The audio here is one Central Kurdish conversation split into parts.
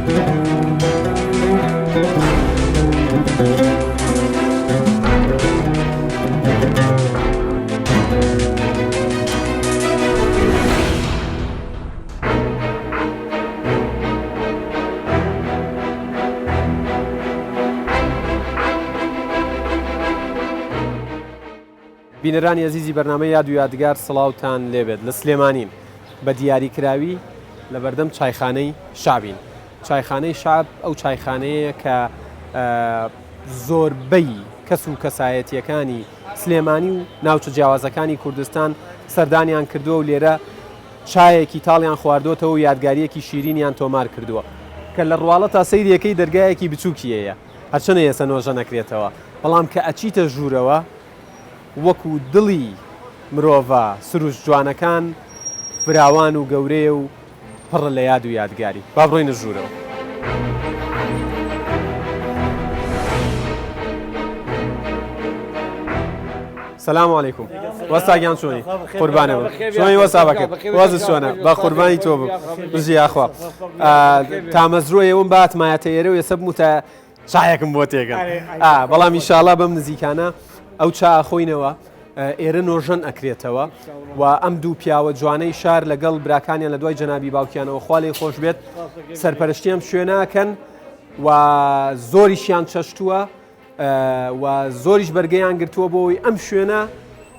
بینەرانی ئەزیزی بەرنامەی یاد و یادگار سڵاوتان لێبێت لە سلێمانین بە دیاریکراوی لە بەردەم چایخانەی شەعبین چایخانەی شەعب ئەو چایخانەیە کە زۆربەی کەس و کەسایەتیەکانی سلێمانی و ناوچە جیاوازەکانی کوردستان سەردانیان کردووە و لێرە چایەکی تاڵیان خواردۆتەوە و یادگارییەکی شیرینیان تۆمار کردووە کە لە ڕواڵەتا سەیرێکەی دەرگایەکی بچووکی هەیە هەرچەنە ئێسە نۆژە نەکرێتەوە بەڵام کە ئەچیتە ژوورەوە وەکو دڵی مرۆڤە سروشت جوانەکان فراوان و گەورەیە و پڕە لە یاد و یادگاری. با بڕۆینە ژوورەوە. سلام علیکم وەستا گیان چۆنی قوربانە بم چۆنی وەستا بەکر وەزت چۆنە بە قوربانی تۆ بم بژی یاخوا تامەزرۆ ئێوەم باتمایەتە ئێرە و ئێسە بموتە چایەکم بۆ تێگەن بەڵام ئیشاڵا بەم نزیکانە ئەو چا ئەخۆینەوە ئێرە نۆژەن ئەکرێتەوە و ئەم دوو پیاوە جوانەی شار لەگەڵ براکانیان لە دوای جەنابی باوکیانەوە خوا لێی خۆش بێت سەرپەرشتی ئەم شوێناکەن و زۆریشیان چەشتووە و زۆریش بەرگەیان گرتووە بۆی ئەم شوێنە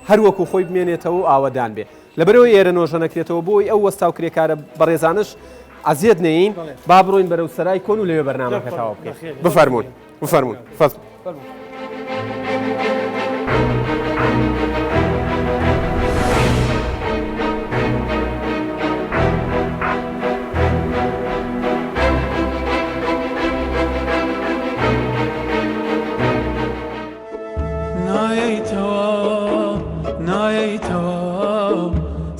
هەروەکو خۆی بمێنێتەوە و ئاوەدان بێ لەبەرئەوەی ئێرە نۆژە نەکرێتەوە بۆی ئەو وەستا و کرێکارە بەڕێزانەش عەزێت نەیین با بڕۆین بەرەو سەرای کۆن و لەوێ بەرنامەکە تەواو بکەین بفەرموون بفەرموون فەرموون. نایەیتەوە نایەیتەوە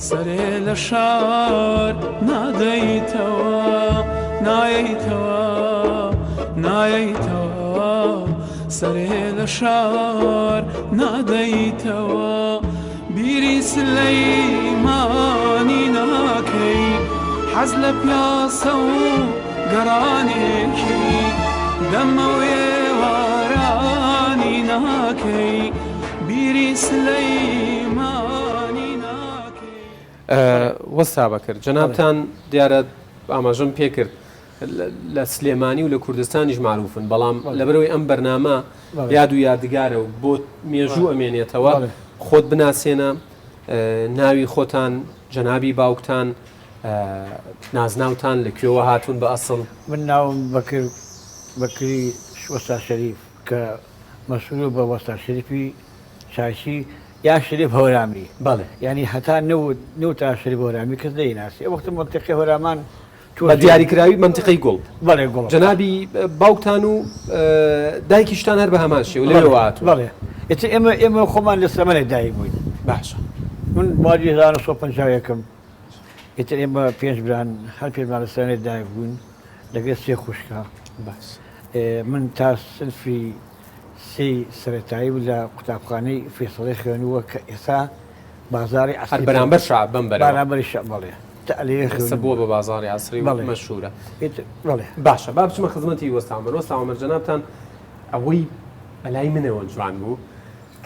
سەرێ لە شار نادەیتەوە نایەیتەوە نایەیتەوە سەرێ لە شار نادەیتەوە بیری سلەیمانی ناکەی حەز لە پیاسە و گەڕانێکی دەمە و ئێوارانی ناکەی بیری سلەیمانی ناکەی. وەستا بەکر جەنابتان دیارە ئاماژەم پێکرد لە سلێمانی و لە کوردستانیش مەعروفن بەڵام لەبەرەوەی ئەم بەرنامە یاد و یادگارە و بۆ مێژوو ئەمێنێتەوە خۆت بناسێنە ناوی خۆتان جەنابی باوکتان نازناوتان لە کوێوە هاتوون بە ئەسڵ؟ من ناوم بەکر بەکری وەستا شەریف کە مەشهوورە بە وەستا شەریفی چایچی یان شەریف هەورامی بەڵێ یانی هەتا نەوت نەوترا شەریف هەورامی کەس نەیناسی ئەو وەختە مەنتیقی هەورامان بە دیاریکراوی مەنتیقەی گوڵ. بەڵێ گوڵ. جەنابی باوکتان و دایکیشتان هەر بە هەمان شێوە لەوێوە هاتوون. بەڵێ ئیتر ئێمە ئێمە خۆمان لە سلێمانی دایک بووین. باشە. من موالید 1951 م. ئیتر ئێمە پێنج بران هەر پێنج بران لە سلێمانی دایک بووین لەگەڵ سێ خوشکە. باش. من تا سنفی سێی سەرەتایی لە قوتابخانەی فیسەڵی خوێنووە کە ئێستا بازاڕی عەسری هەر بەرامبەر شەعب بەم بەرەوە. بەرامبەری شەعب بەڵێ. تا لەوێ ئێستا بووە بە بازاڕی عەسری و بەڵێ. مەشهوورە. ئیتر بەڵێ. باشە با بچمە خزمەتی وەستا عومەر. وەستا عومەر جەنابتان ئەوەی بەلای منەوە جوان بوو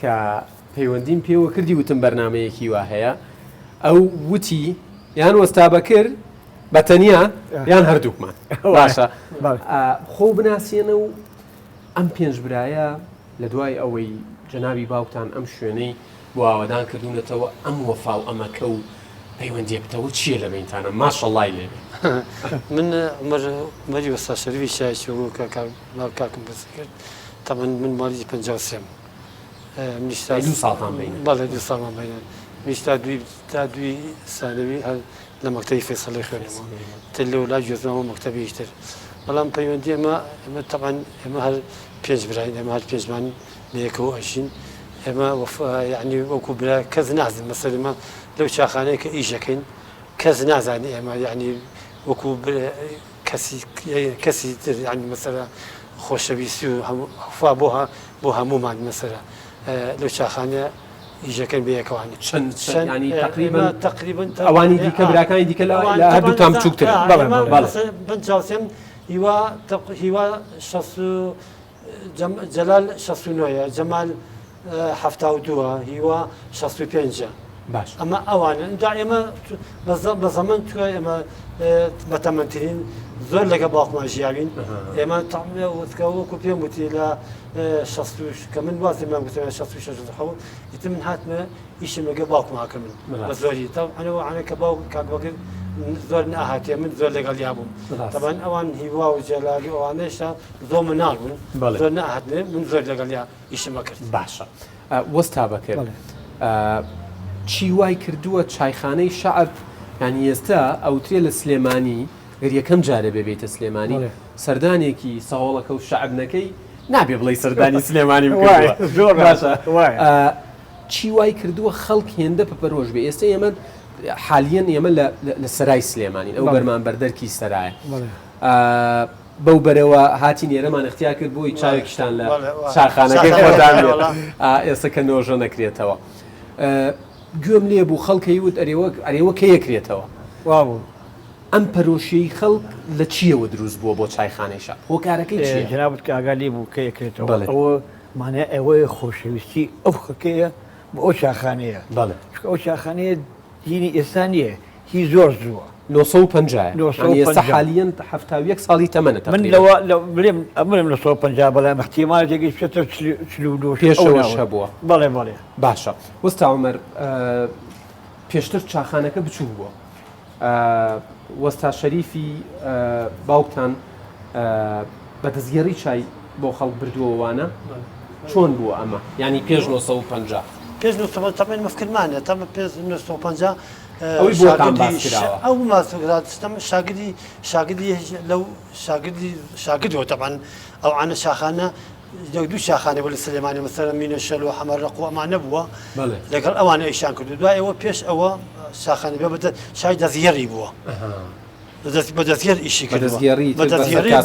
کە پەیوەندیم پێوە کردی وتم بەرنامەیەکی وا هەیە ئەو وتی یان وەستا بەکر بە تەنیا یان هەردووکمان باشە بەڵێ. خۆ بناسێنە و ئەم پێنج برایە لە دوای ئەوەی جەنابی باوکتان ئەم شوێنەی بۆ ئاوەدان کردوونەتەوە ئەم وەفا و ئەمەکە و پەیوەندیە پتەوە چییە لە بەینتانە ماشەڵای لێ بێ. من عومەر عومەری وەستا شەریفی شای چۆگۆ کە کاک ناو کاکم باسی کرد تەبعەن من مالیدی 53 م منیش تا دوو ساڵتان بەینە بەڵێ دوو ساڵمان بەینە منیش تا دووی تا دووی سانەوی هەر لە مەکتەبی فەیسەڵی خوێنەوە تر لەولا گوێزمەوە مەکتەبی تر بەڵام پەیوەندی ئێمە ئێمە تەبعەن ئێمە هەر پێنج براین ئێمە هەر پێنجمان لە یەکەوە ئەژین ئێمە یعنی وەکو برا کەس نازن مەسەلەن ئێمە لەو چاخانەیە کە ئیش ئەکەین کەس نازانێ ئێمە یعنی وەکو کەسی کەسی تر یعنی مەسەلە خۆشەویستی و هەموو وەفا بۆ بۆ هەموومان مەسەلە لەو چاخانە ئیشەکەن بەیەکەوانی چەند چەند ینی تقریبا تقریبا ئەوانی دیکە براکانی دیکە لە هەردووتان بچووکترن بەڵێ بەڵێ بنجاوسێم. هیوا هیوا شەست و جەلال 69ە جەمال 72ە هیوا 65ە باش ئەمە ئەوانە دا ئێمە بە زەمەن توە ئێمە بەتەمەنترین زۆر لەگە باوکمان ژیاوین ئێمە وتکە وەکو پێم وتی لە کە من وازمان گوتم 66 ئیتر من هاتمە ئیشم لەگە باوکما کردن بە زۆری تەبعەن ئەوانە کە باوک کاک بەکر زۆر نەهاتێ من زۆر لەگەڵیا بووم تەبعەن ئەوان هیوا و جەلالی و ئەوانەیشتا زۆر مناڵ بوون زۆر نەهاتنێ من زۆر لەگەڵیا ئیشم ئەکرد. باشە وەستا بەکر چی وای کردووە چایخانەی شەعب یانی ئێستا ئەوترێ لە سلێمانی گەر یەکەم جارێ بێ بێیتە سلێمانی سەردانێکی سەهۆڵەکە و شەعب نەکەی نابێ بڵێی سەردانی سلێمانیم کردووە باشە چی وای کردووە خەڵک هێندە پەپەرۆش بێ ئێستا ئێمە حالیەن ئێمە لە سەرای سلێمانین ئەو بەرمان بەردەرکی سەرایە بەو بەرەوە هاتین ئێرەمان اختیار کرد بۆی چاوێکیشتان لە چاخانەکەی خۆتان ئێستا کە نۆژە نەکرێتەوە گوێم لێ بوو خەڵکەی وت ئەرێوە ئەرێوە کە یەکرێتەوە وابوو ئەم پەرۆشیەی خەڵک لە چیەوە دروست بووە بۆ چایخانەی شەعب هۆکارەکەی چیە؟ جەنابت کە ئاگات لێ بوو کەی ئەکرێتەوە ئەوە مانای ئەوەیە خۆشەویستی ئەو خەکەیە بۆ ئەو چاخانەیە بەڵێ چونکە ئەو چاخانەیە دینی ئێستا نییە هی زۆر زووە 950 ئێستا حالیەن 71 ساڵی تەمەنە من لەوە بڵێم ئەمرم لە 150 بەڵام احتیمال جێگەی بچێتە 42 پێشەوەش هەبووە بەڵێ بەڵێ باشە وەستا عومەر پێشتر چاخانەکە بچووک بووە وەستا شەریفی باوکتان بە دەستگێڕی چای بۆ خەڵک بردووە وانە؟ چۆن بووە ئەمە؟ یانی پێش 950. پێش 950 تەمەن مفکرمانە تەمە پێش 950 ئەوەی بۆتان باس کراوە. ئەو باس کرا تەمە شاگردی شاگردی لەو شاگردی شاگردەوە تەبعەن ئەو عانە شاخانە یەک دوو شاخانە بوو لە سلێمانی مەسەلەن مینە شەل و حەمە ڕەق و ئەمانە بووە لەگەڵ ئەوانە ئیشان کردو دوای ئەوە پێش ئەوە شاخانە بێ بەدە شای دەستگێڕی بووە بە دەستگێر ئیشی کردووە بە دەستگێڕی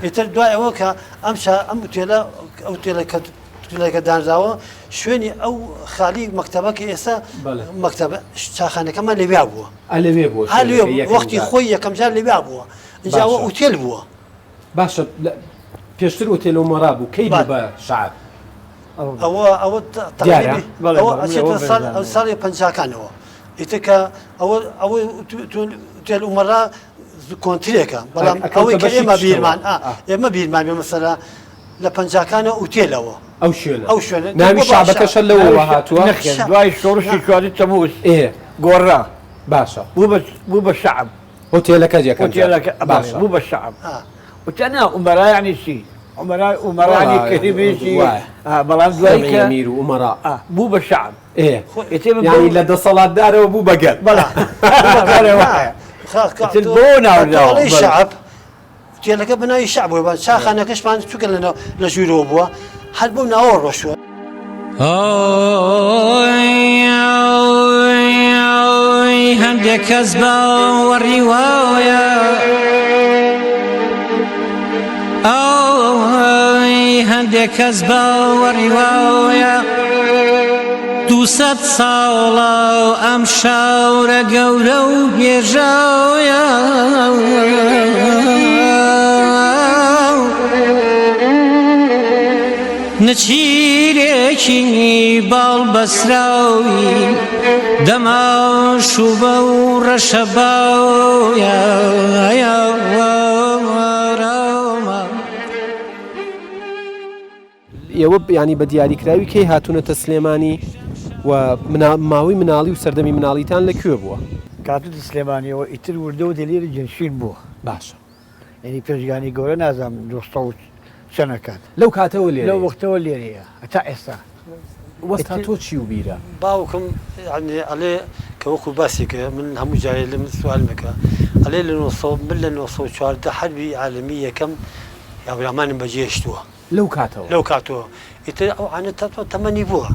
ئیتر دوای ئەوە کە ئەم شا ئەم ئوتێلە ئەو ئوتێلە کە ئوتێلەکە دانراوە شوێنی ئەو خالی مەکتەبە کە ئێستا مەکتەبە چاخانەکەمان لەویا بووە لەوێ بووە وەختی خۆی یەکەم جار لەویا بووە اینجا ئەوە ئوتێل بووە باشە پێشتر ئوتێل و مۆرا بوو کەی بوو بە شەعب؟ ئەوە ئەوە دیارە؟ ئەوە ئەچێتە ساڵ ئەو ساڵی پەنجاکانەوە ئیتر کە ئەوە ئەوە ئوتێل ئومەرا کۆنترێکە بەڵام ئەوەی کە ئێمە بیرمان ئێمە بیرمان بێ مەسەلە لە پەنجاکانە ئوتێلەوە ئەو شوێنە ئەو شوێنە ناوی شەعبەکەشە لەوەوە هاتووە نەخێر دوای شۆڕشی چواری تەمووز ئێ گۆڕا باشە بوو بە شەعب هۆتێلەکە یەکەم جار. هۆتێلەکە بەڵێ بوو بە شەعب. وتیان نا ئومەرا یانی چی؟ ئومەرا ئومەرانی کەریمێکی بەڵام دوای کە میر و ئومەرا بوو بە شەعب. ئێ یانی لە دەسەڵاتدارەوە بوو بە گەل. بەڵێ بەڵێ وایە. ئیتر بۆ ناونراوە. شەعب هۆتێلەکە بە ناوی شەعب بووە چاخانەکەشمان چونکە لە لە ژوورەوە بووە هەر بەو ناوە ڕۆشتووە. هەندێک کەس باوەڕی وایە هەندێک کەس باوەڕی وایە دووسەد ساڵە ئەم شارە گەورە و هێژایە. نچیرێکی باڵ بەسراوی دەماشوبە و ڕەشەباویە. ئێوە یانی بە دیاریکراوی کەی هاتوونەتە سلێمانی و ماوەی مناڵی و سەردەمی مناڵیتان لە کوێ بووە؟ کە هاتووتە سلێمانیەوە ئیتر وردە وردە لێرە جێنشین بووە. باشە. یانی پێشگانی گەورە نازانم 200 و چەنە کات. لەو کاتەوە لێرەیە؟ لەو وەختەوە لێرەیە هەتا ئێستا. وەستا تۆ چی و بیرە؟ باوکم یانی ئەڵێ کە وەکو باسی کرد من هەموو جارێ لەم سوالم ئەکا ئەڵێ لە 900 من لە 914 حەربی عالەمی یەکەم هاورامانم بەجێهێشتووە. لەو کاتەوە؟ لەو کاتەوە ئیتر ئەو عانە تەمەنی بووە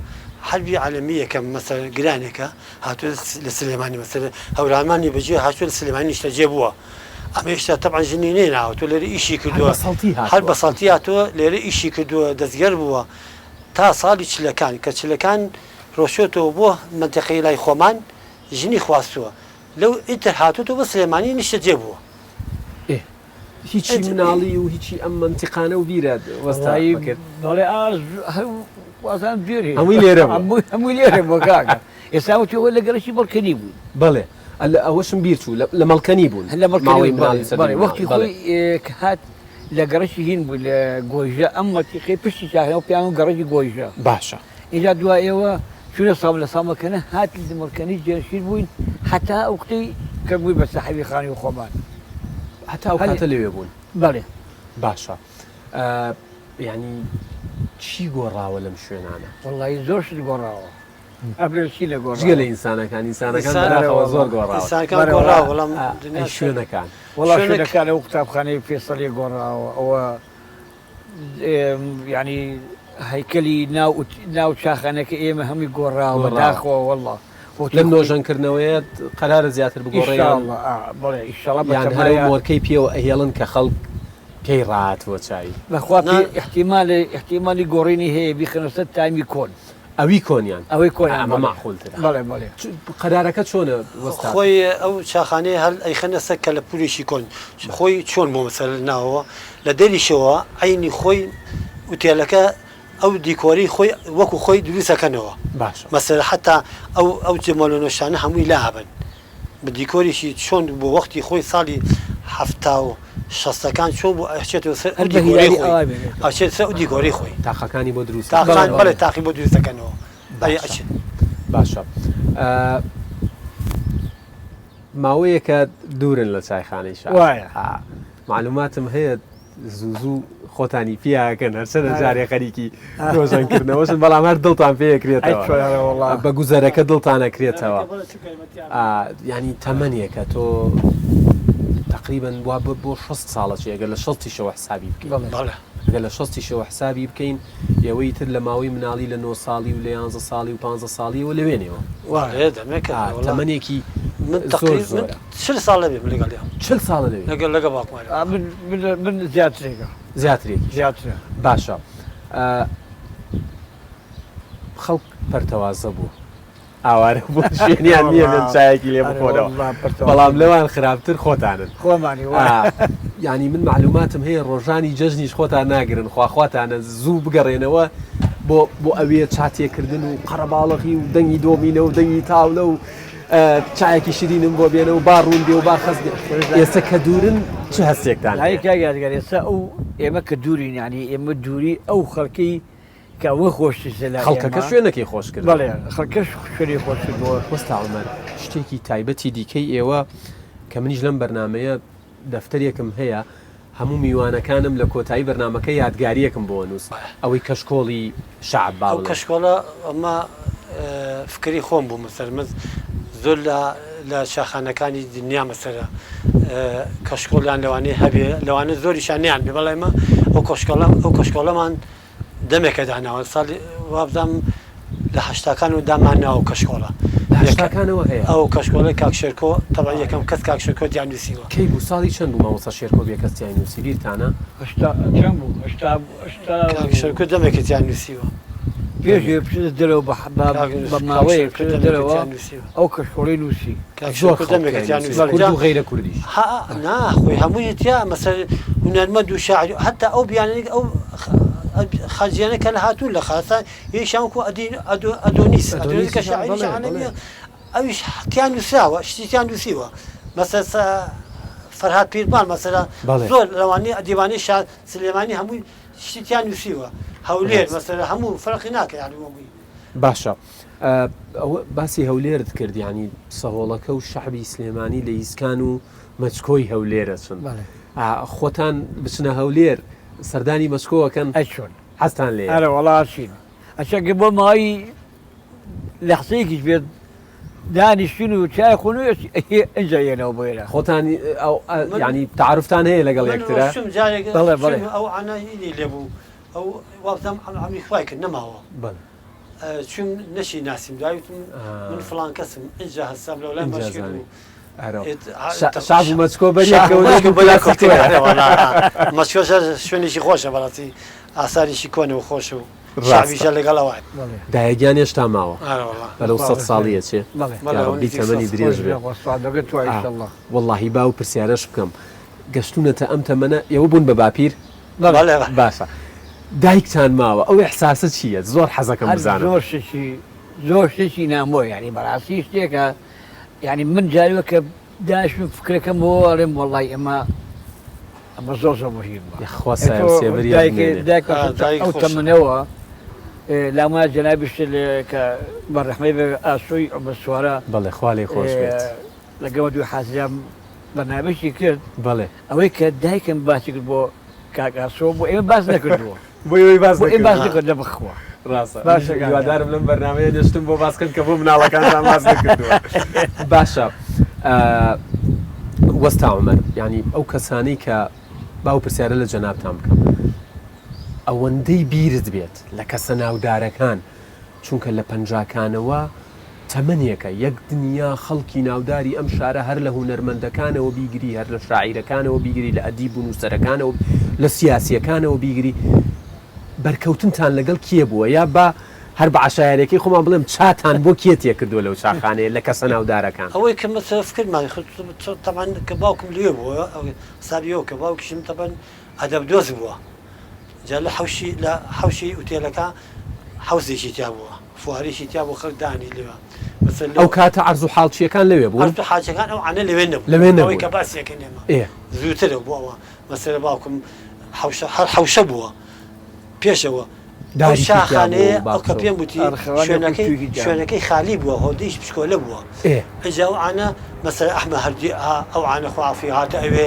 حەربی عالەمی یەکەم مەسەلەن گرانێکە هاتووە لە سلێمانی مەسەلەن هەورامانی بەجێ هاتووە لە سلێمانی نیشتەجێ بووە ئەمە هێشتا تەبعەن ژنی نەیناوە تۆ لێرە ئیشی کردووە هەر بە سەڵتی هاتووە لێرە ئیشی کردووە دەستگەر بووە تا ساڵی چلەکان کە چلەکان ڕۆشتەوە بۆ مەنتیقەی لای خۆمان ژنی خواستووە لەو ئیتر هاتووەتەوە بۆ سلێمانی نیشتەجێ بووە. ئێ. هیچی مناڵی و هیچی ئەم مەنتیقانە و بیرە وەستا بەکر؟ بەڵێ ئاز وازان دوێرێ هەمووی لێرە بوو. هەمووی لێرە بووە کاکە. ئێستا وتی ئەوە لە گەڕەکی مەڵکەنی بووین. بەڵێ ئەوەشم بیر چوو لە مەڵکەنی بوون. لە مەڵکەنی بوون بەڵێ وەختی خۆی کە هات لە گەڕەکی هین بوو لە گۆیژە ئەم مەنتیقەی پشتی چاخەوە پێیان وت گەڕەکی گۆیژە. باشە. ئینجا دوای ئێوە چوونە ساڵ لە ساڵمەکەنە هاتین لە مەڵکەنی جێنشین بووین هەتا ئەو وەختەی کە بووین بە ساحێبی خانووی خۆمان. هەتا ئەو کاتە لەوێ بوون؟ بەڵێ. باشە یانی چی گۆڕاوە لەم شوێنانە؟ وەڵڵاهی زۆر شت گۆڕاوە. ئەبرێ چی نەگۆڕاوە؟ جگە لە ئینسانەکان، ئینسانەکان بەداخەوە زۆر گۆڕاوە. ئینسانەکان گۆڕاوە بەڵام ئەی شوێنەکان؟ وەڵا شوێنەکان ئەو قوتابخانەی فێسەڵیە گۆڕاوە ئەوە یانی هەیکەلی ناو ناو چاخانەکە ئێمە هەمووی گۆڕاوە بەداخەوە وەڵا. لەم نۆژەنکردنەوەیە قەرارە زیاتر بگۆڕێ یان بەڵێ ئیشەڵا یان هەر ئەو مۆرکەی پێوە ئەهێڵن کە خەڵک پێی ڕاهاتووە چاوی؟ بەخوا پێ ئیحتیمالێ ئیحتیمالی گۆڕینی هەیە بیخەنە سەر تایمی کۆن. ئەوی کۆنیان؟ ئەوەی کۆنیان ئەمە مەعقولترە. بەڵێ بەڵێ. قەرارەکە چۆنە وەستا؟ خۆی ئەو چاخانەیە هەر ئەیخەنە سەر کەلەپوورێکی کۆن خۆی چۆن بۆ مەسەلەن لە ناوەوە لە دەریشەوە عەینی خۆی ئوتێلەکە ئەو دیکۆرەی خۆی وەکو خۆی دروست ئەکەنەوە باشە. مەسەلەن حەتا ئەو ئەو جەمەلۆنۆشانە هەمووی لائەبەن بە دیکۆرێکی چۆن بۆ وەختی خۆی ساڵی حەفتا و شەستەکان چۆن بوو ئەچێتەوە سەر ئەو هەر بە دیکۆرەی هیلالی خۆی ئاوا بێنێتەوە. ئەچێتە سەر ئەو دیکۆرەی خۆی. تاقەکانی بۆ دروست ئەکەن. تاقان بەڵێ تاقی بۆ دروست دەکەنەوە بەڵێ باشە ئەچێت. باشە ماوەیەکە دوورن لە چایخانەی شار. وایە. مەعلوماتم هەیە زوو زوو خۆتانی پیاکەن هەرچەنە جارێ خەریکی نۆژەنکردنەوەشن بەڵام هەر دڵتان پێ ئەکرێتەوە بە گوزەرەکە دڵتان ئەکرێتەوە ینی تەمەنێکە تۆ تقریبا وا بۆ 6 ساڵە چی ئەگەر لە شەستیشەوە حسابی بکەین ئەگەر لە شەستیشەوە حسابی بکەین ئێوەی تر لە ماوەی مناڵی لە 9 ساڵی و لە 11 ساڵی و 15 ساڵیەوە لەوێنەوە تەمەنێکی زۆر زۆرە. چل ساڵ لەوێ من لەگەڵیان. چل ساڵە لەوێی؟ لەگەڵ لەگەڵ باوکم لەوێ. من من من زیاترێکە. زیاترێکی. زیاترە. باشە خەڵک پەرتەوازە بوو ئاوارە بوون شوێنیان نییە بێن چایەکی لێ بخۆنەوە بەڵام لەوان خراپتر خۆتانن. خۆمانی وایە. یانی من مەعلوماتم هەیە ڕۆژانی جەژنیش خۆتان ناگرن خواخواتانە زوو بگەڕێنەوە بۆ بۆ ئەوێ چاتێکردن و قەرەباڵغی و دەنگی دۆمینە و دەنگی تاولە و چایەکی شیرینم بۆ بێنە و با ڕوون بێ و با خەست بێ. ئێستا کە دوورن چ هەستێکتان هەیە؟ کاک یادگار ئێستا ئەو ئێمە کە دوورین یانی ئێمە دووری ئەو خەڵکەی کە ئەوە خۆشترە لای ئێمە. خەڵکەکە شوێنەکەی خۆش کردووە. بەڵێ خەڵکەش شوێنی خۆش کردووە. وەستا عومەر شتێکی تایبەتی دیکەی ئێوە کە منیش لەم بەرنامەیە دەفتەرێکم هەیە هەموو میوانەکانم لە کۆتایی بەرنامەکە یادگاریەکم بۆ ئەنووس ئەوەی کەشکۆڵی شەعب با ئەو بڵێم. کەشکۆڵە ئەمە فکری خۆم بوو مەسەر من زۆر لە لە چاخانەکانی دنیا مەسەرە کەشکۆڵیان لەوانەیە هەبێ لەوانە زۆریشان نیان بێ بەڵام ئێمە ئەو کەشکۆڵە ئەو کەشکۆڵەمان دەمێکە داناوە ساڵی وابزانم لە هەشتاکان و دامان ناوە کەشکۆڵە لە هەشتاکانەوە هەیە ئەو کەشکۆڵەی کاک شێرکۆ تەبعەن یەکەم کەس کاک شێرکۆ تیا نووسیوە. کەی بوو ساڵی چەند بوو مامۆستا شێرکۆ بێکەس تیای نووسی بیرتانە؟ هەشتا چەند بوو هەشتا هەشتا کاک شێرکۆ دەمێکە تیا نووسیوە. پێش ئەوەی بچێتە دەرەوە بە بە ماوەیەک بچێتە دەرەوە ئەو کەشکۆڵەی نووسی. کاک زۆر شێرکۆ خەڵک دەمێکە تیای تیا نووسی نووسیوە. کورد و غەیرە کوردیش. ها نا خۆی هەمووی تیا مەسەل هونەرمەند و شاعیر هەتا ئەو بیانەی ئەو خەرجیانە کە لە هاتوون لە خاسان یەکیان وەکو ئەدین ئەدۆنیس ئەدۆنیس کە شاعیری عالەمیە ئەویش تیا نووسراوە شتی تیا نووسیوە مەسەل فەرهاد پیرمال مەسەلە زۆر لەوانەیە ئەدیبانەی شار سلێمانی هەمووی شتی تیا نووسیوە هەولێر مەسەلە هەموو فەرقی ناکە یانی هەمووی. باشە ئەوە باسی هەولێرت کرد یانی سەهۆڵەکە و شەعبی سلێمانی لە ئیسکان و مەچکۆی هەولێر ئەچن خۆتان بچنە هەولێر سەردانی مەچکۆ ئەکەن؟ ئەی چۆن حەزتان لێیە؟ ئەرێ وەڵا ئەچین ئەچێ گەر بۆ ماوەی لەحزەیەکیش بێت دانیشتین و چای خۆن و ئینجا یەنەوە بۆ ئێرە. خۆتان یانی تەعاروفتان هەیە لەگەڵ یەکترا؟ من ڕۆشتم جارێک بەڵێ بەڵێ ئەو عەنا هینی لێ بوو ئەو وابزانم عەمی خوای کرد نەماوە. بەڵێ. چووم نەشی ناسیم دوای وتم من فڵان کەسم ئینجا هەستام لەولای مەشکرد و شاب و مەچکۆ مەچکۆ شوێنێکی خۆشە بەڕاستی ئاساریشی کۆنە و خۆش و شابیشە لەگەڵ ئەوە دایەگیان هێشتا ماوە بەرەو سەد ساڵی ئەچێ ڕەبی تەمەنی درێژ بێ وەڵاهی با و پرسیارەش بکەم. گەشتونەتە ئەم تەمەنە ئێوە بوون بە باپیر؟ بەڵێ. باشە دایکتان ماوە ئەو ئیحساسە چییە؟ زۆر حەزەکەم هەر بزانم. زۆر شتێکی زۆر شتێکی نامۆیە یانی بەڕاستی شتێکە یانی من جارێ کە داشم فکرەکەم بۆ ئەڵێم وەڵای ئەمە ئەمە زۆر زۆر مهمە یاخوا سایە و سێبەریان بمێنێ. دایک آه، دایک ئەو خۆشە. تەمەنەوە لاما جەنابیشت کە بە ڕەحمەی بێ ئاسۆی عومەر سوارە بەڵێ خوا لێی خۆش بێت. لەگەڵ دوو حازریا بەرنامەیەکی کرد بەڵێ. ئەوەی کە دایکم باسی کرد بۆ کاک ئاسۆ بۆ ئێمە باس نەکردووە. بۆ ئێوەی باس بۆ ئێمە باس نەکردووە. نەکردووە بەخوا. ڕاستە. باشە کاکە. هیوادارم لەم بەرنامەیە نێشتم بۆ باس کەن کە بۆ مناڵەکانتان باس نەکردووە. باشە وەستا عومەر یانی ئەو کەسانەی کە با ئەو پرسیارە لە جەنابتان بکەم ئەوەندەی بیرت بێت لە کەسە ناودارەکان چونکە لە پەنجاکانەوە تەمەنێکە یەک دنیا خەڵکی ناوداری ئەم شارە هەر لە هونەرمەندەکانەوە بیگری هەر لە شاعیرەکانەوە بیگری لە ئەدیب و نووسەرەکانەوە لە سیاسیەکانەوە بیگری بەرکەوتنتان لەگەڵ کێ بووە یا با هەر بە عەشایەرەکەی خۆمان بڵێم چاتان بۆ کێ تێکردووە لەو چاخانەیە لە کەسە ناودارەکان؟ ئەوەی کە مەسەلە فکرمان تەبعەن کە باوکم لەوێ بووە حسابی ئەوە کە باوکیشم تەبعەن ئەدەب دۆست بووە جا لە حەوشی لە حەوشی ئوتێلەکە حەوزێکی تیا بووە فوارێکی تیا بوو خەڵک دانی لێوە مەسەلەن ئەو کاتە عەرز و حاڵچییەکان لەوێ بوون؟ عەرز و حاڵچییەکان ئەو عانە لەوێ نەبوون لەوێ ئەوەی نەبوون کە باسی ئەکەین ئێمە ئێ. زووترە بۆ ئەوە مەسەلە باوکم حەوشە هەر حەوشە بووە پێشەوە ئەو داری تیا بووە شاخانەیە و ئەو کە باخچە و. پێم وتی ئەرخەوانێک و شوێنەکەی توویی تیا بوو. شوێنەکەی خالی بووە هۆدەیش بچکۆلە بووە ئێ. ئینجا ئەو عانە مەسەلە ئەحمە هەردی ئا ئەو عانە خوا عەفوی هاتە ئەوێ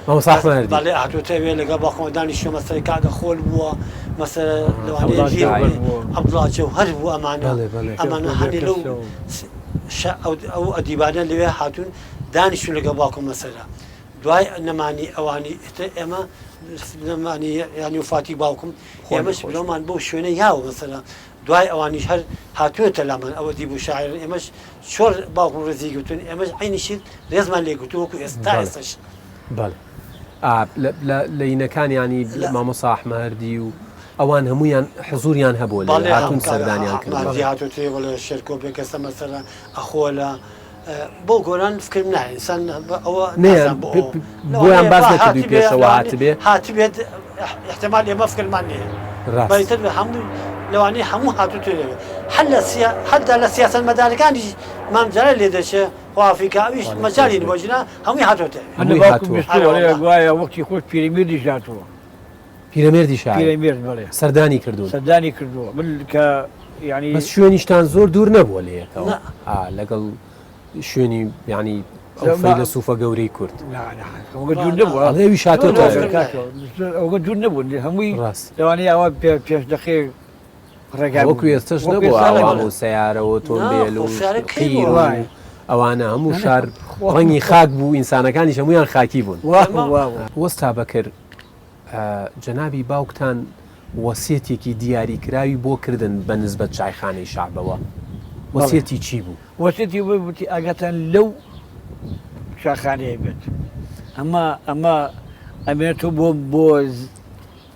مامۆستا ئەحمە هەردی. بەڵێ هاتۆتە ئەوێ لەگەڵ باوکمەوە دانیشتووە مەسەلە کاکە خۆل بووە مەسەلە لەوانەیە عەبدوڵا ژیر جەوهەر بێ بووە. عەبدوڵا جەوهەر بوو ئەمانە بەڵێ بەڵێ. ئەمانە شێرکۆ هەنێ لەو بێکەسە و. شە ئەو ئەو ئەدیبانە لەوێ هاتوون دانیشتوون لەگەڵ باوکم مەسەلە دوای نەمانی ئەوانی ئیتر ئێمە نەمانی یانی وفاتی باوکم خوا لێ ئێمەش خۆش بێ. برۆمان بەو شوێنە یاوە مەسەلە دوای ئەوانیش هەر هاتوونەتە لامان ئەوە دیبوو شاعیرن ئێمەش چۆر باوکم ڕێزی گرتوون ئێمەش عەینی شت ڕێزمان لێ گرتوو وەکو ئێستا بەڵێ ئێستاش. بەڵێ ئا لە لە لە ینەکان یانی لە مامۆستا ئەحمە هەردی و ئەوان هەموویان حزوریان هەبووە لەوێ بەڵێ هاتوون کاک سەردانیان ئەحمە کردووە. هەردی هاتۆتێ بەڵێ شێرکۆ بێکەسە مەسەلە ئەخۆلە بۆ گۆران فکرم نایە ئینسان ئەوە نەیان نازانم بۆ ئەوە بۆیان لەوانەیە باس با نەکردووی هاتبێ پێشەوە لەوانەیە هاتبێ؟ هاتبێت احتمال ئێمە فکرمان نییە ڕاست. بەیتر هەموو لەوانەیە هەموو هاتووتێ لەوێ هەر لە سیا حەتا لە سیاسەتمەدارەکانیش مام جەلال لێ دەچێ خوافی کە ئەویش خوا لێ مەجالی خۆش نەبووە بێت. ژنا هەمووی هاتۆتە ئەوێ. من هەمووی باوکم هاتووە. بیستووە ئەرێ ئەڵێ وەڵا. گوایە وەختی خۆی پیرەمێردیش هاتووە. پیرەمێردی شاعیر. پیرەمێرد بەڵێ. سەردانی کردوون. سەردانی کردووە من کە یانی. بەس شوێنیشتان زۆر دوور نەبووە لە یەکەوە نا. ئا لەگەڵ شوێنی یانی ئەو فەیلەسوفە گەورەی کورد. نا نا ئەوە دوور نەبووە. ئەڵێ ئەویش هاتۆتە ئەوێ. کاکە ئەوە دوور نەبوو هەمووی ڕاست. لەوانەیە ئەوە پێش دەقەیەک ڕێگا وەکو ئێستەش وەکو نەبووە ئێستا ئاوا نەبوو. و سەیارە و ئۆتۆمبێل نا و خۆ سەیارە کەی قیر بووە؟ و ئەوانە هەموو شار ڕەنگی خاک بوو ئینسانەکانیش هەموویان خاکی بوون. وا وا وەستا بەکر جەنابی باوکتان وەسیەتێکی دیاری کراوی بۆ کردن بە نسبەت چایخانەی شەعبەوە؟ وەسیەتی چی بوو؟ وەسیەتی بوو وتی ئاگاتان لەو چاخانەیە بێت ئەمە ئەمە ئەمێنێتەوە بۆ بۆ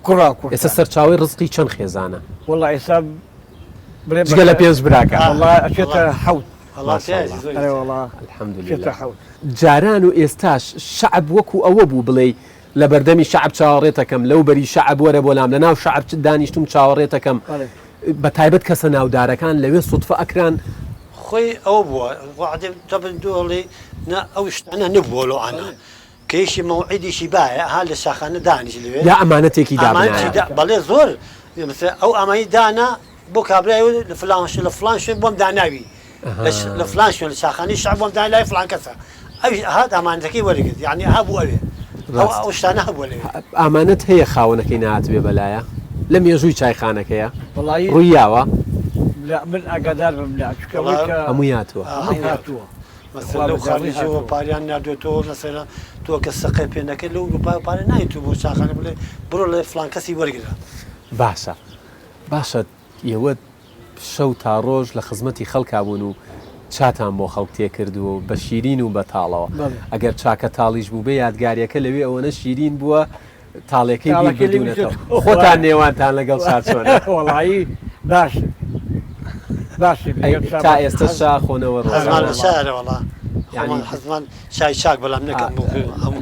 کوڕا کوڕتان. ئێستا سەرچاوەی ڕزقی چەند خێزانە؟ وەڵا ئێستا بڵێ جگە لە پێنج براکە. وەڵا ئەچێتە حەوت. ماشاءاللە. ئەرێ وەڵا الحمدللە. ئەچێتە حەوت. جاران و ئێستاش شەعب وەکو ئەوە بوو بڵێی لە بەردەمی شەعب چاوەڕێتەکەم، لەو بەری شەعب وەرە بۆ لام، لە ناو شەعب دانیشتوم چاوەڕێتەکەم، بە تایبەت کەسە ناودارەکان لەوێ سوتفە ئەکران. خۆی ئەوە بووە وەعدێ تەبن دووەڵی نا ئەو شتانە نەبووە لۆ ئانا کە یەکی مەوعیدیشی بایە ئەها لە شاخانە دانیش لەوێ یا ئەمانەتێکی ئامانەتی دابنایە. دا بەڵێ زۆر مەسەلەن ئەو ئامانی دانا بۆ کابرای لە فلان شوێن لە فلان شوێن بۆم داناوی لە فلان شوێن لە چاخانەی شەعب بۆم دانا لای فلان کەسە ئەویش ئەهات ئامانەتەکەی وەرگرت یعنی ئەها بوو ئەوێ ئەو ئەو شتانە هەبووە لەوێ. ئامانەت هەیە خاوەنەکەی نەهاتبێ بەلایە لە مێژووی چایخانەکەیە وەڵایی ڕووی یاوە؟ لا من ئاگادار بم نا چونکە ئەوەی کە هەمووی هاتووە. هەمووی هاتووە. مەسەلەن لەو خارجەوە پاریان ناردوێتەوە مەسەلەن تۆ کە سەقەی پێ نەکرد لەو ئوروپا پارە نایەت بۆ چاخانە بڵێ بڕۆ لە فلان کەسی وەرگرە. باشە باشە ئێوە شەو تا ڕۆژ لە خزمەتی خەڵکا بوون و چاتان بۆ خەڵک تێ کردووە و بە شیرین و بە تاڵەوە ئەگەر چاکە تاڵیش بووبێ یادگاریەکە لەوێ ئەوەنە شیرین بووە تاڵێکەی بیر بردوونەتەوە خۆتان نێوانتان لەگەڵ شا چۆنە؟ وەڵایی باش باش تا ئێستا شا خۆنەوە ڕۆژ شارە وەڵا. خۆمان حەزمان چای چاک بەڵام نەکەم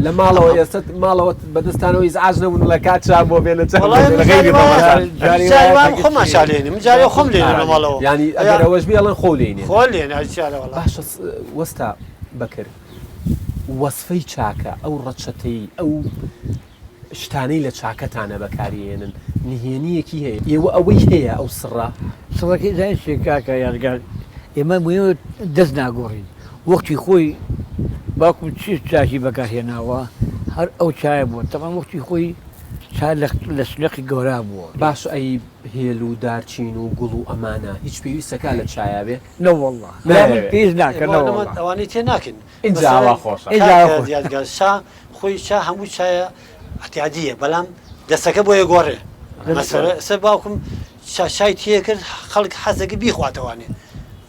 لە ماڵەوە ئێستا ماڵەوە بەدەستانەوە ئیزعاج نەبوون لە کات چا بۆ بێنە چا خۆمان چا لێنێ من جارێ خۆم لێنێ لە ماڵەوە ینی ئەگەر ئەوەش بێ ئەڵێن خۆ لێنێ خۆ لێنێ چا لە وەڵا باشە وەستا بەکر وەسفەی چاکە ئەو ڕەچەتەی ئەو شتانەی لە چاکەتانە بەکاری هێنن نهێنیەکی هەیە ئێوە ئەوەی هەیە ئەو سڕە؟ سڕەکەی زانی چیە کاکە یادگار ئێمە مهمە دەست ناگۆڕین وەختی خۆی باوکم چ چاکی بەکار هێناوە هەر ئەو چایە بووە تەبعەن وەختی خۆی چا لە سنەقی گەورا بووە. باش ئەی هێل و دارچین و گوڵ و ئەمانە هیچ پێویستەکا لە چایا بێ؟ نەوەڵا پێویست ناکا نەوەڵا. ئەوانەی تێ ناکەین ئینجا ئاوا خۆشە. کاکە یادگار چا خۆی چا هەموو چایە اعتیادیە بەلام دەسەکە بۆیە گۆڕێ مەسەلە ئێستا باوکم چا چای تێکرد خەڵک حەزەکە بیخواتەوانێ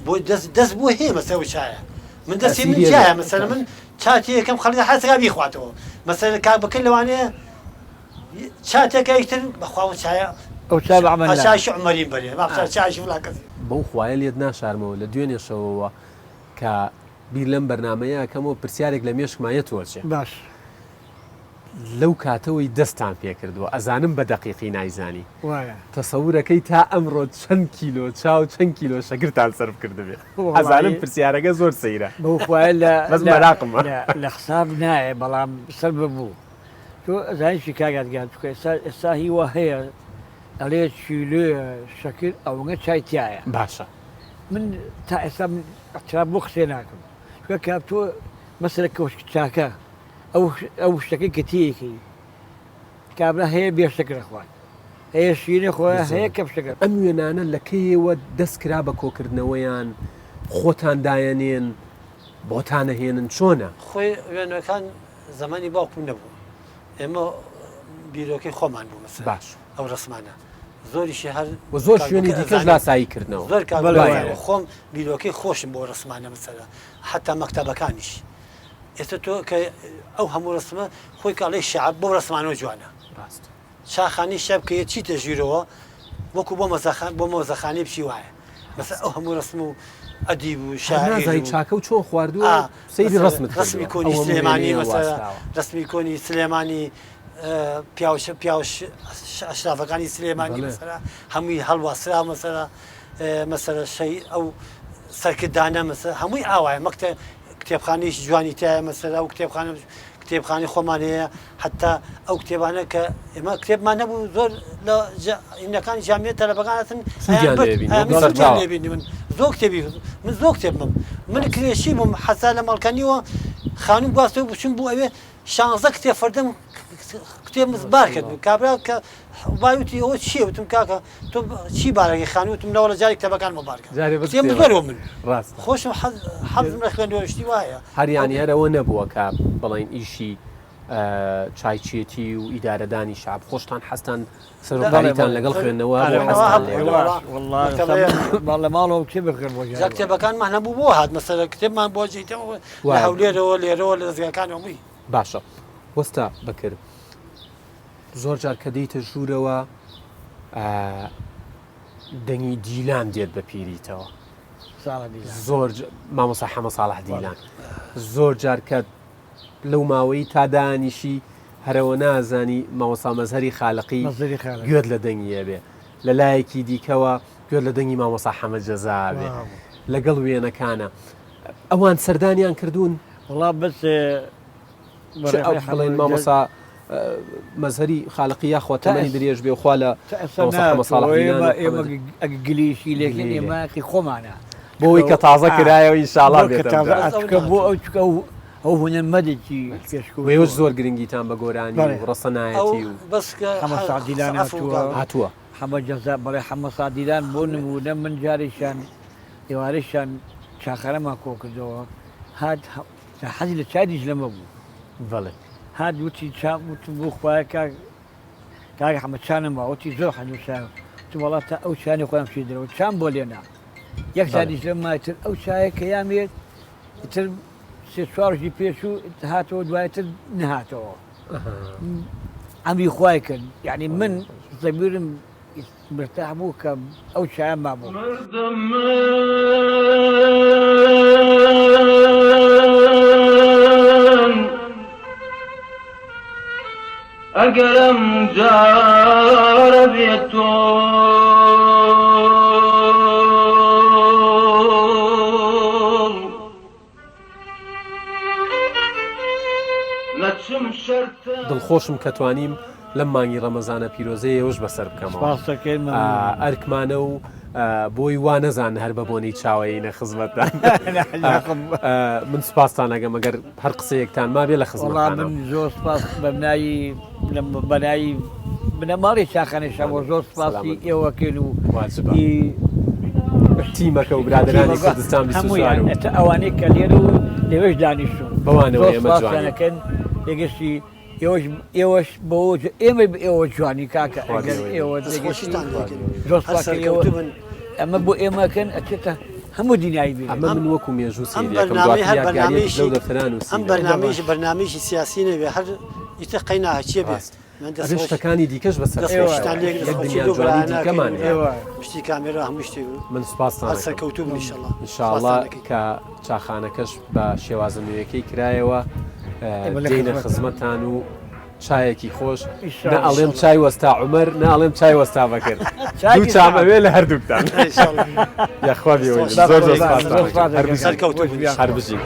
بۆ دەست دەست بۆ هەیە مەسە ئەو چایە من دەستی من چایە مەسەلە من چا تێکەم خەڵک حەزەکە بیخواتەوە مەسەلە کاک بکر لەوانەیە چا تێکە ئیتر بەخوا ئەو چایە ئەو چا بە عەمەل چایشی عومەریم بەرێ با چایشی فڵان کەس بەو خوایە لێت ناشارمەوە لە دوێنێ شەوەوە کە بیر لەم بەرنامەیە ئەکەمەوە پرسیارێک لە مێشکما یەتوە چێ. باش. لەو کاتەوەی دەستتان پێکردوە ئەزانم بە دەقیقی نایزانی وایە. تەسەورەکەی تا ئەمڕۆ چەند کیلۆ چا و چەند کیلۆ شەکرتان سەرف کردبێ؟ ئەزانم پرسیارەکە زۆر سەیرە. بەو خوایە لە بەس مەراقمە. لە لە حساب نایە بەڵام سەر ببوو. تۆ ئەزانی چی کاک یادگار چونکە ئێستا ئێستا هی وا هەیە ئەڵێ کیلۆیە شەکر ئەوەنە چای تیایە. باشە. من تا ئێستا من اعتراف بۆ قسەی ناکەم چونکە کە تۆ مەسەلە کەوشک چاکە ئەو ئەو شتەکەی کە تێیەکەی کابرا هەیە بێ شەکر ئەخوات هەیە شیرین خۆ هەیە کەم شەکر. ئەم وێنانە لە کەیەوە دەست کرا بە کۆکردنەوەیان خۆتان دایەنێن بۆتان ئەهێنن چۆنە؟ خۆی وێنەکان زەمانی باوکم نەبوو ئێمە بیرۆکەی خۆمان بوو مەسەلەن باش. ئەو ڕەسمانە زۆریشی هەر و زۆر شوێنی دیکەش لاسایی کردنەوە. زۆر کاک خۆم بیرۆکەی خۆشم بۆ ڕسمانە مەسەلە حتا مەکتەبەکانیش ئێستا تۆ کە ئەو هەموو ڕسمە خۆی کاڵی شعب بۆ ڕسمانەوە جوانە ڕاست چاخانی شەب کە چیتە ژیرەوە وەکو بۆ مەزەخان بۆ مۆزەخانی بچی وایە مەسە ئەو هەموو ڕسم و ئەدیب و شاعیر چاکە و چۆن خواردووە سەیری ڕسمت ڕسمی کۆنی سلێمانی مەسەلە ڕسمی کۆنی سلێمانی پیاو پیاو ئەشرافەکانی سلێمانی مەسەلە هەمووی هەڵواسرا مەسەلە مەسەلە شەی ئەو سەرکردانە مەسە هەمووی ئاوایە مەکتە کتێبخانەیەکی جوانی تایە مەسەلە ئەو کتێبخانە کتێبخانی خۆمان هەیە حتا ئەو کتێبانە کە ئێمە کتێبمان نەبوو زۆر لە ئینەکانی جامیە تەلەبەکان هاتن لێبینی من زۆر کتێبی من زۆر کتێبم من کرێشی بووم حەسا لە مەڵکەنیەوە خانوو گواستەوە بچوم بوو ئەوێ شانزە کتێب فەردەم کتێب بار کرد بوو کابرا کە وای وتی ئەوە چییە وتم کاکە تۆ چی بارەکەی خانوو وتم لەوەڵە جارێک کتێبەکان بۆ بار کە کتێب زۆر بۆ من ڕاست خۆشم حەزم لە خوێندنەوە شتی وایە هەر یانی هەر ئەوە نەبووە کە بڵێن ئیشی چایچێتی و ئیدارەدانی شعب خۆشتان حەزتان سەرۆکاریتان لەگەڵ خوێندنەوە لە ماڵەوە کتێب بخوێن بۆ جا کتێبەکانمان هەبوو بۆ هات مەسەلە کتێبمان بۆ جێیتەوە لە هەولێرەوە لێرەوە لە دەزگاکانەوە بووی. باشە وەستا بەکر زۆر جار کە دێیتە ژوورەوە دەنگی دیلان دێت بە پیریتەوە زۆر مامۆسا حەمە ساڵح دیلان زۆر جار کە لەو ماوەی تا دانیشی هەرەوە نازانی مامۆسا مەزهەری خالقی گوێت لە دەنگی ئەبێ لە لایەکی دیکەوە گوێت لە دەنگی مامۆسا حەمە جەزا ئەبێ لەگەڵ وێنەکانە ئەوان سەردانیان کردوون؟ وەڵا بەس بڵێن مامۆسا مەزهەری خالقی یاخوا تەمەنی درێژ بێ خوا لە ئەگە گلیشی لێکن ئێمە خۆمانە بۆی کە تازە کرایەوە ئینشاڵا بێتە بۆ ئەو چکە ئەو هونەرمەدێکی پێشکەوتووە. ئێوەش زۆر گرنگیتان بە گۆرانی و ڕەسەنایەتی و. بەس کە حەمە سەعدیلان هاتووە. هاتووە. حەمە جەزا بەڵێ حەمە سەعدیلان بۆ نموونە من جارێکیان ئێوارێکیان چاخانەمان کۆ کردەوە هات حەزی لە چای دیجلەمە بوو. بەڵێ. هات وتی چا وتم بۆ خوایە کاک کاک حەمە چا نەما وتی زۆر حەزم لە چایە وتم وەڵا تا ئەو چایانەی خۆیان بچێ دەرەوە چام بۆ لێنا یەک چا دیجلەم ما تر ئەو چایە کە یامێت ئیتر سێ چوار ڕۆژی پێشوو هاتەوە دوای تر نەهاتەوە ئەمری خوای کرد یعنی من زەمیرم مرتاح بوو کە ئەو چایە مابوو. مردم من. ئەگەر ئەم جارە بێ تۆ. دڵخۆشم کە توانیم لەم مانگی ڕەمەزانە پیرۆزەی ئێوەش بەسەر بکەمەوە. سپاس دەکەین مەمنون. ئەرکمانە و بۆی وا نەزانن هەر بە بۆنەی چاوەیینە خزمەتتان. من سپاستان ئەگەم ئەگەر هەر قسەیەکتان مابێ لە وەڵا خزمەتتانم. من زۆر سپاس بەناوی بەناوی بنەماڵەی چاخانەی شامۆ زۆر سپاسی سەلامەت بن. ئێوەکەین و واجبە. ئی تیمەکە و برادەرانی تیمەکە کوردستان 24 هەموویان و ئەتە ئەوانەی کە لێرە و لەوێش دانیشتوون بەوانەوە زۆر ئێمە سپاسیان جوانین. ئەکەن لەگەشتی ئێوەش ئێوەش بۆ ئێمە ئێوە جوانی کاکە خوا ئەگەر بێوەی ئێوە دەست دەگەشتی خۆشیتان لێکەین زۆر هەر سپاس ئێوە سەرکەوتوو بن. ئەمە بۆ ئێمەکەن ئەچێتە هەموو دنیای بینێت. ئەمە من وەکو مێژوو ئەم سەیری ئەکەم بەرنامەی دواتر هەر یادگاریەکیش بەرنامەیەکی لەو دەفتەرا ئەم نووسینەوە. بەرنامەیش بەرنامەیەکی سیاسی نەبێ هەر ئیتر قەینا چیە بێ ڕاست. من دەست ئەبێ خۆش شتەکانی دیکەش بەسەر دەست بکەوێتەوە. خۆشتان لێ یەک دەست خۆشی دنیا لەو جوانی برایانە دیکەمان ئەکەین هەیە. ئێوە. پشتی کامێرا هەموو شتێک بوو من سوپاستان هەر ئەکەم. سەرکەوتوو بن ئیشەڵا ان شاء اللە سوپاستان ئەکەین. کە چاخانەکەش بە شێوازە نوێیەکەی کرایەوە ئێمە لە دێینە خزمەتتان. خزمەتتان و چایەکی خۆش ان شاء نە اللە. ئەڵێم چای وەستا عومەر نە ئەڵێم چای وەستا بەکر دوو چایەکی چام ساعت. ئەوێ لە هەردووکتان ان شاء اللە. یاخوا دەست بێوەی خۆش بن. زۆر زۆر بەخوا سوپاستان زۆر ئەکەم. سوپاس هەر دەکەم. بژین. سەرکەوتوو بن خۆش هەر بیان. بژین.